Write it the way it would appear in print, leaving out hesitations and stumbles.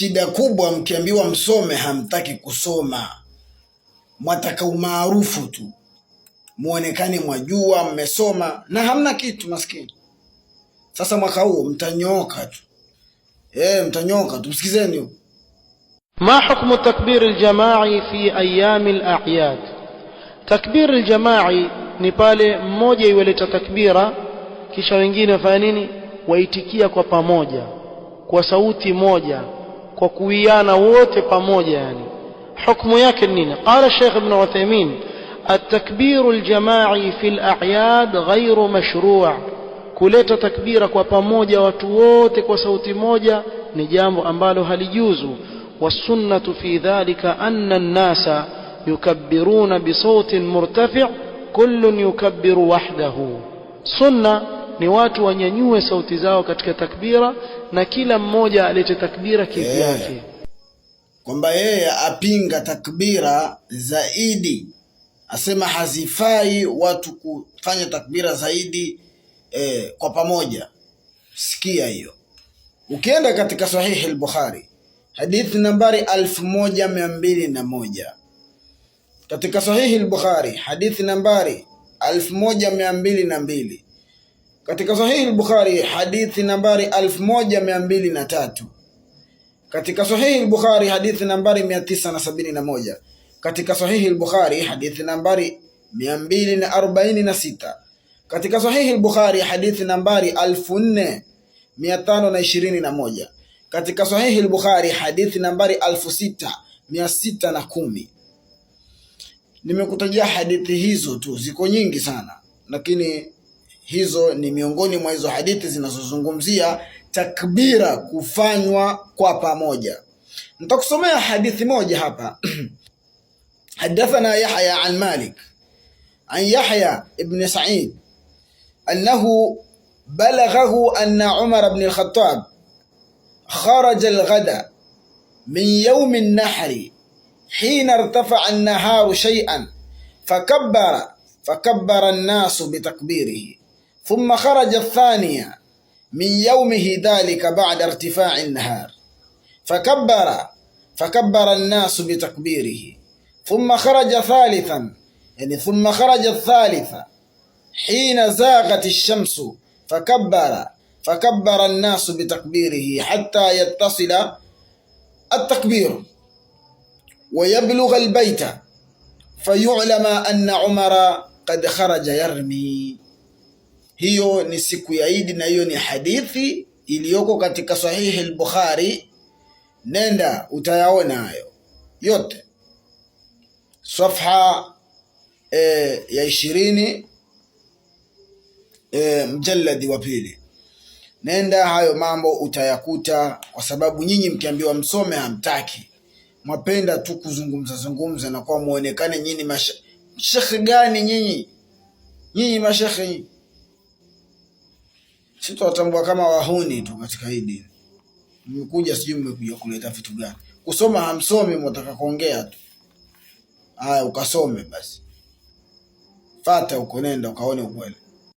Shida kubwa, mkiambiwa msome hamtaki kusoma, mwataka umaarufu tu, muonekane mwajua mmesoma na hamna kitu, maskini. Sasa mwaka huu mtanyooka tu, mtanyooka tu. Msikizeni huyu. ما حكم التكبير الجماعي في أيام الأعياد؟ تكبير الجماعي ni pale mmoja iweleta takbira kisha wengine wafanya nini? Waitikia kwa pamoja, kwa sauti moja, kwa kuiana wote pamoja. Yani hukmu yake ni nini? Qala Sheikh Ibn Uthaymeen: التكبير الجماعي في الأعياد غير مشروع. Kuleta takbira kwa pamoja watu wote kwa sauti moja ni jambo ambalo halijuzu. والسنة في ذلك أن الناس يكبرون بصوت مرتفع، كل يكبر وحده. Sunna ni watu wanyanyue sauti zao katika takbira na kila mmoja alete takbira kivyake. Kwamba yeye apinga takbira zaidi, asema hazifai watu kufanya takbira zaidi kwa pamoja. Sikia hiyo, ukienda katika Sahihi al-Bukhari hadithi nambari 1201, katika Sahihi al-Bukhari hadithi nambari 1202, katika Sahihi al-Bukhari hadithi nambari 1203, katika Sahihi al-Bukhari hadithi nambari 971, katika Sahihi al-Bukhari hadithi nambari 246, katika Sahihi al-Bukhari hadithi nambari 4521, katika Sahihi al-Bukhari hadithi nambari 6610. Nimekutajia hadithi hizo tu, ziko nyingi sana, lakini hizo ni miongoni mwa hizo hadithi zinazozungumzia takbira kufanywa kwa pamoja. Nitakusomea hadithi moja hapa. حدثنا يحيى عن مالك عن يحيى ابن سعيد أنه بلغه أن عمر بن الخطاب خرج الغد من يوم النحر حين ارتفع النهار شيئا، فكبر، فكبر الناس بتكبيره، ثم خرج الثانية من يومه ذلك بعد ارتفاع النهار، فكبر، فكبر الناس بتكبيره، ثم خرج ثالثا، يعني ثم خرج الثالثة حين زاغت الشمس، فكبر، فكبر الناس بتكبيره حتى يتصل التكبير ويبلغ البيت فيعلم أن عمر قد خرج يرمي. Hiyo ni siku ya Idi na hiyo ni hadithi iliyoko katika Sahihi al-Bukhari. Nenda utayaona hayo yote, safha ya 20, mjaladi wa pili. Nenda hayo mambo utayakuta, kwa sababu nyinyi mkiambiwa msome hamtaki, mwapenda tu kuzungumza zungumza na kwa muonekane nyinyi mashekhe gani nyinyi, nyinyi mashekhe nyinyi. Sisi tutawatambua kama wahuni tu katika hii dini. Mmekuja sijui mmekuja kuleta vitu gani? Kusoma hamsomi, mwataka kuongea tu. Haya, ukasome basi, fata huko, nenda ukaone ukweli.